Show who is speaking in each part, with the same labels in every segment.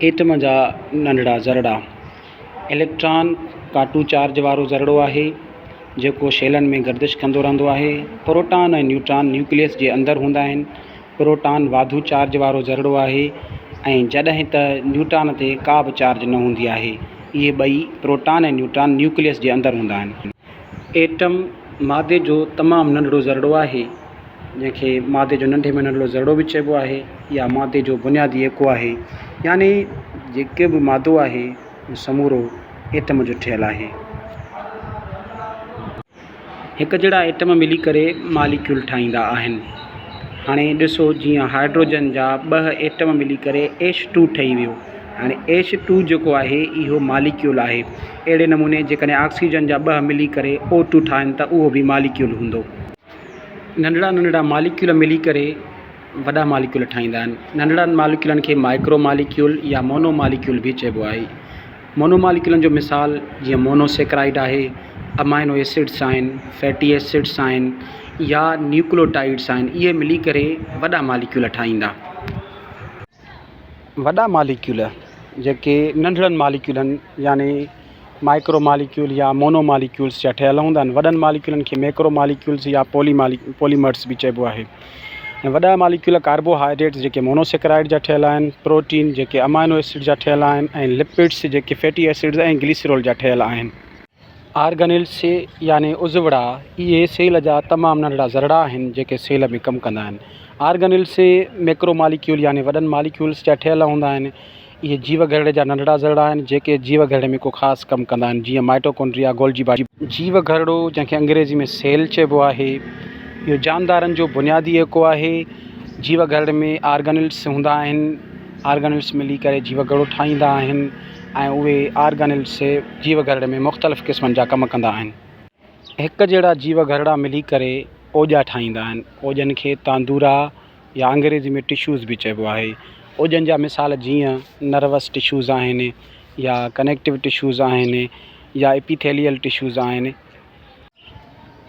Speaker 1: Atom جا ننڍڙا ذرڙا، اليڪٽران ڪاٽو چارج وارو ذرڙو آهي، جيڪو شيلن ۾ گردش ڪندو رهندو آهي. پروٽان ۽ نيوٽران نيوڪليس جي اندر هوندا آهن. پروٽان واڌو چارج وارو ذرڙو آهي ۽ جڏهن ته نيوٽران تي ڪا به چارج نه هوندي آهي. اهي ٻئي پروٽان ۽ نيوٽران نيوڪليس جي اندر هوندا آهن. ايٽم مادي جو تمام ننڍڙو ذرڙو آهي، جنهن کي مادي جو ننڍي ۾ ننڍڙو ذرڙو به چئبو آهي يا مادي جو بنيادي ايڪو آهي يعني جيڪي به مادو آهي اهو سمورو ايٽم جو ٺهيل آهي. هڪ جهڙا ايٽم ملي ڪري ماليڪيول ٺاهيندا آهن. هاڻي ڏسو جيئن هائڊروجن جا ٻه ايٽم ملي ڪري ايڇ ٽو ٺهي ويو. هاڻي ايڇ ٽو جيڪو آهي اهو ماليڪيول آهي. اهڙي نموني جيڪڏهن آڪسيجن جا ٻه ملي ڪري او ٽو ٺاهن ته اهو به ماليڪيول هوندو. ننڍڙا ننڍڙا ماليڪيول ملي ڪري وڏا ماليڪيول ٺاهيندا آهن. ننڍڙن ماليڪيولن کي مائڪرو ماليڪيول يا مونو ماليڪيول به چئبو آهي. مونو ماليڪيولن جو مثال جيئن مونو سيڪرائيڊ آهي، امائنو ايسڊس آهن، فيٽي ايسڊس آهن يا نيوڪلوٽائيڊس آهن اهي ملي ڪري وڏا ماليڪيول ٺاهيندا. وڏا ماليڪيول جيڪي ننڍڙن ماليڪيولن يعني مائڪرو ماليڪيول يا مونو ماليڪيولس جا ٺهيل هوندا آهن وڏن ماليڪيولن کي ميڪرو ماليڪيولس يا پولي مالي پوليمرس به چئبو آهي ۽ وڏا ماليڪيول ڪاربوهائيڊريٽس جيڪي مونوسيڪرائيڊ جا ٺهيل آهن پروٽين جيڪي امائنو ايسڊ جا ٺهيل آهن ۽ لپڊس جيڪي فيٽي ايسڊس ۽ گليسرول جا ٺهيل آهن. آرگنيلس يعني عضوڙا، اهي سيل جا تمام ننڍڙا ذرڙا آهن جيڪي سيل ۾ ڪم ڪندا آهن. آرگنيلس ميڪرو ماليڪيول يعني وڏن ماليڪيولس جا ٺهيل هوندا آهن. اهي جيو گهرڙي جا ننڍڙا ذرڙا آهن جيڪي جيو گهرڙي ۾ ڪو خاص ڪم ڪندا آهن جيئن مائٽوڪونڊريا، گولجي باڊي. جيو گهرڙو جنهن کي انگريزي ۾ سيل چئبو آهي اهو جاندارن جو بنيادي ايڪو آهي. جيو گهرڙي ۾ آرگنيلس هوندا آهن. آرگنيلس ملي ڪري جيو گهرڙو ٺاهيندا آهن. ۽ اهي آرگنلس جيو گهرڙي ۾ مختلف قسمن جا ڪم ڪندا آهن. هڪ جهڙا جيو گهرڙا ملي ڪري اوڄا ٺاهيندا آهن. اوڄن کي تاندورا يا انگريزي ۾ ٽشوز به چئبو آهي. اوڄن جا مثال جيئن نروس ٽشوز آهن يا ڪنيڪٽو ٽشوز آهن يا اپيٿيليل ٽشوز آهن.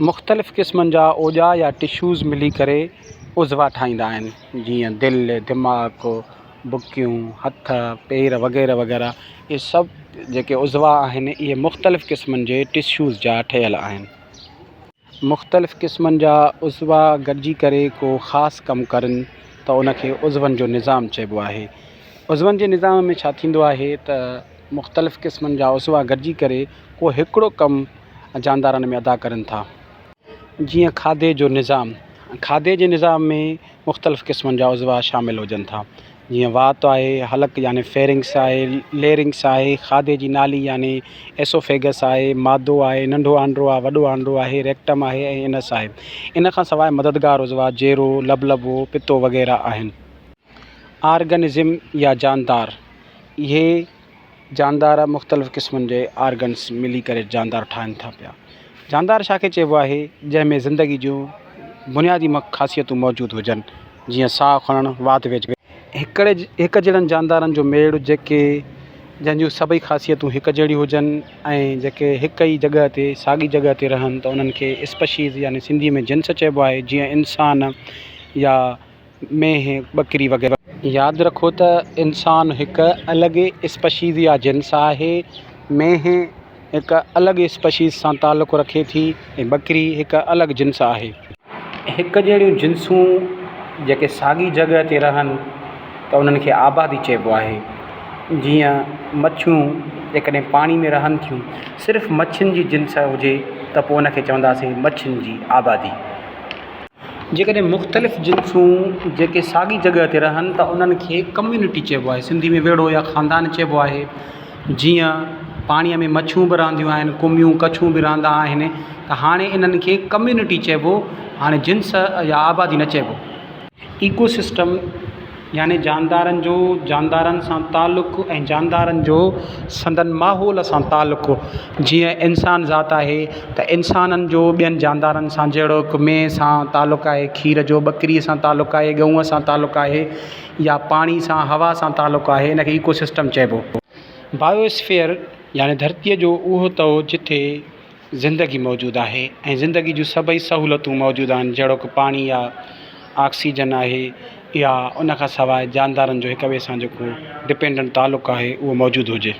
Speaker 1: مختلف قسمن جا اوڄا يا ٽشوز ملي ڪري عضوا ٺاهيندا آهن جيئن دل، دماغ، بڪيون، هٿ، پير وغيره وغيره اهي سڀ جيڪي عضوا آهن اهي مختلف قسمن جي ٽشوز جا ٺهيل آهن. مختلف قسمن جا عضوا گڏجي ڪري ڪو خاص ڪم ڪرن ته ان کي عضون جو نظام چئبو آهي. عضون جي نظام ۾ ڇا ٿيندو آهي ته مختلف قسمن جا عضوا گڏجي ڪري ڪو هڪڙو ڪم جاندارن ۾ ادا ڪرن ٿا. جيئن کاڌي جو نظام، کاڌي جي نظام ۾ مختلف قسمن جا عضوا شامل هجن ٿا. جيئن وات آهي، حلق يعني فيرنگس آهي، ليرنگس آهي، کاڌي جي نالي يعني ايسوفيگس آهي، معدو آهي، ننڍو آنڊرو آهي، وڏو آنڊرو آهي، ريڪٽم آهي ۽ انس آهي. ان کان سواء مددگار عضوا جيرو، لبلبو، پتو وغيره آهن. آرگنزم يا جاندار، اهي جاندار مختلف قسمن جي آرگنس ملي ڪري جاندار ٺاهن ٿا پيا. جاندار ڇا کي چئبو آهي؟ جنهن ۾ زندگي جون بنيادي خاصيتون موجود هجن جيئن ساهه کڻڻ، واڌ ويجهه. هڪڙي هڪ جهڙن جاندارن جو ميڙ جيڪي جنهن جون سڀئي خاصيتون هڪ جهڙيون هجن ۽ جيڪي هڪ ئي جڳهه تي ساڳي جڳهه تي رهن ته انهن کي اسپشيز يعني سنڌيء ۾ جنس چئبو آهي جيئن انسان يا مينهن، ٻڪري وغيره. ياد رکو ته انسان هڪ الڳ اسپشيز يا جنس آهي، مينهن هڪ الڳ اسپشيز سان تعلق رکي ٿي ۽ ٻڪري هڪ الڳ جنس آهي. هڪ جهڙيون جنسون جيڪي ساڳي جڳهه تي رهن ته انهن کي آبادي چئبو آهي. جيئن مڇيون جيڪڏهن پاڻي ۾ رهن ٿيون، صرف مڇين جي جنس هجي ته پوء ان کي چونداسين مڇين جي آبادي. جيڪڏهن مختلف جنسون جيڪي ساڳي جڳهه تي رهن ته انهن کي ڪميونٽي چئبو آهي سنڌي ۾ ويڙهو يا خاندان چئبو آهي جيئن پاڻيء ۾ مڇيون به رهنديون آهن ڪميون ڪڇون به رهندا آهن ته هاڻي انهن کي ڪميونٽي چئبو هاڻي جنس يا آبادي نه چئبو. ايڪو سسٽم يعني جاندارن جو جاندارن سان تعلق ۽ جاندارن جو سندن ماحول سان تعلق جيئن انسان ذات آهي ته انسانن جو ٻين جاندارن سان جهڙوڪ مينهن سان تعلق آهي کير جو ٻڪري سان تعلق آهي ڳئون سان تعلق آهي يا پاڻي سان هوا سان تعلق آهي ان کي ايڪو سسٽم چئبو. بايو اسفيئر يعني ڌرتيء جو اهو تهه جتي زندگي موجود آهي ۽ زندگي جون سڀئي سهولتون موجود آهن جهڙوڪ پاڻي آ آڪسيجن آهي يا ان کان سواءِ جاندارن جو هڪ ٻئي سان جيڪو ڊپينڊنٽ تعلق آهي اهو موجود هجي.